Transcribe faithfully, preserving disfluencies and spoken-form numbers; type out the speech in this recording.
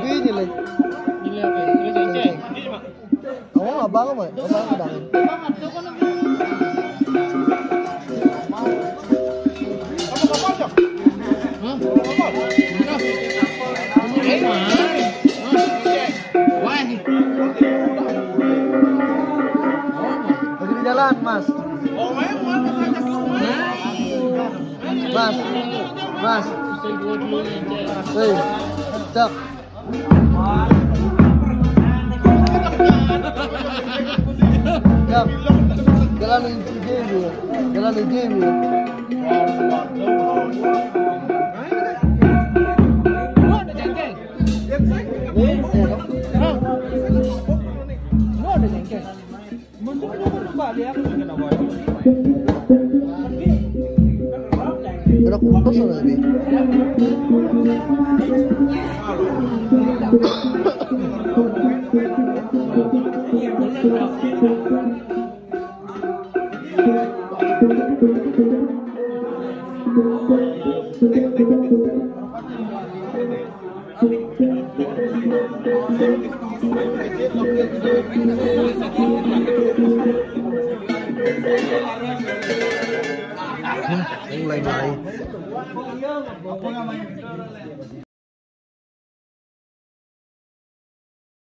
Ini, Le. Ini apa? Ini cengkeh. Ini, Mak. Kamu abang apa? Abang abang. Hah? Hah? Wah. Lagi di jalan, Mas. Mas. Mas. Hei, cak. Ya, jalan di game ya. Jalan di game ya. Lu ada jengkel? Hah? Lu ada jengkel? Udah kumpul sama tadi. Hmm, yang lain-lain.